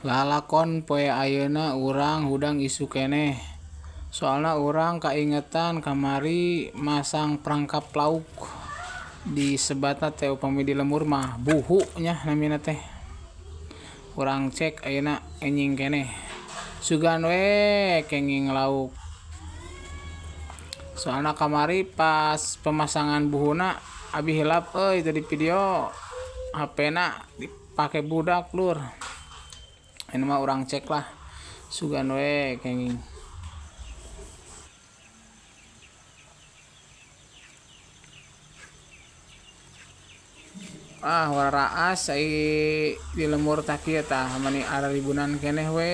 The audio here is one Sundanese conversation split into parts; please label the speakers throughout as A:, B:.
A: Lalakon poe ayeuna urang hudang isuk keneh. Soalna urang kaingetan kamari masang perangkap lauk disebatna teh upami di lembur mah buhu nya namina teh. Urang cek ayeuna enjing keneh. Sugan we kenging lauk. Soalna kamari pas pemasangan buhuna abi hilap euy teu di video HP-na dipake budak lur. Ini mah urang cek lah. Sugan we kenging. Ah waraas ai di lembur tah kieu tah mani araribunan keneh we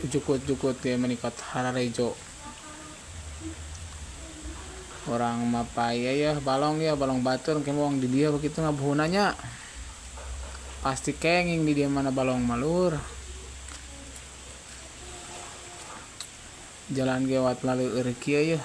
A: jukut-jukut ge mani kot hararejo. Urang mapay yeuh balong ya balong batur engke mah di dieu begitu ngabuhuna nya. Pasti kenging di dieu mana balong mah lur. Jalan ge wat laleueur kieu yeuh.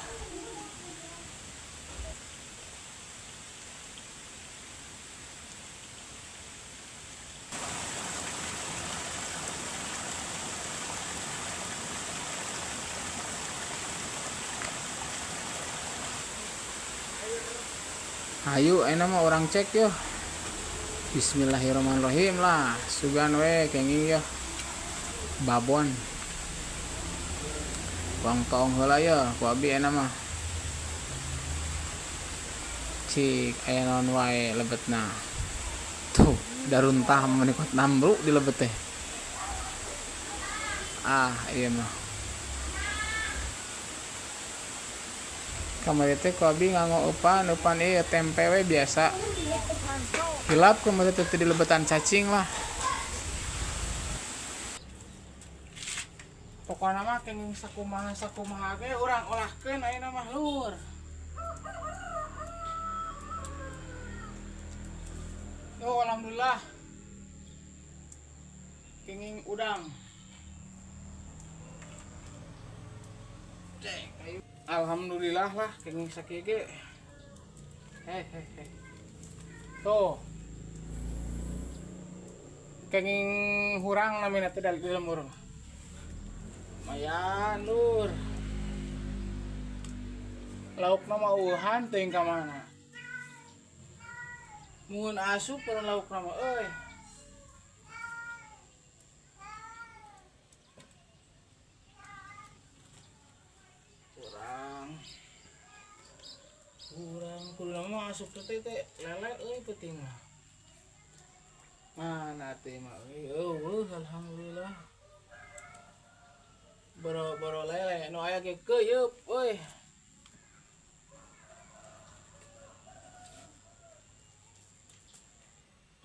A: Ayo enak mah orang cek yo. Bismillahirrahmanirrahim lah. Sugan we kenging yo. Babon. Wang toong heula yo ku abi enak mah. Cik aya naon wae lebetna. Tuh, daruntah menikot nambru di lebet teh. Ah, ieu mah. Kamari teh ku abi nganggo eupan ieu tempe we biasa. Hilap kamari teh di lebetan cacing lah. Pokona mah kenging sakumaha ge urang olahkeun ayeuna mah lur. Yo alhamdulillah. Kenging udang. Cek ayo. Alhamdulillah lah kenging sakieu ge. Hehehe. Tuh. Kenging hurang namina teh dari lembur. Lumayan lur. Laukna mah eueuhan teuing ka mana. Mun asup urang laukna mah euy. Kurang kudu mah asup teh teh lele euy peuting mah. Mana teh mah euy eueuh alhamdulillah. Boro-boro lele nu aya ge keuyeup euy.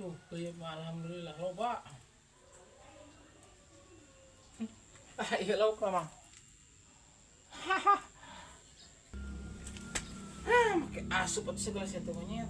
A: Tuh keuyeup mah alhamdulillah loba. Ah ieu lauk mah. Haha. Make asup atuh segala sia teh monyet.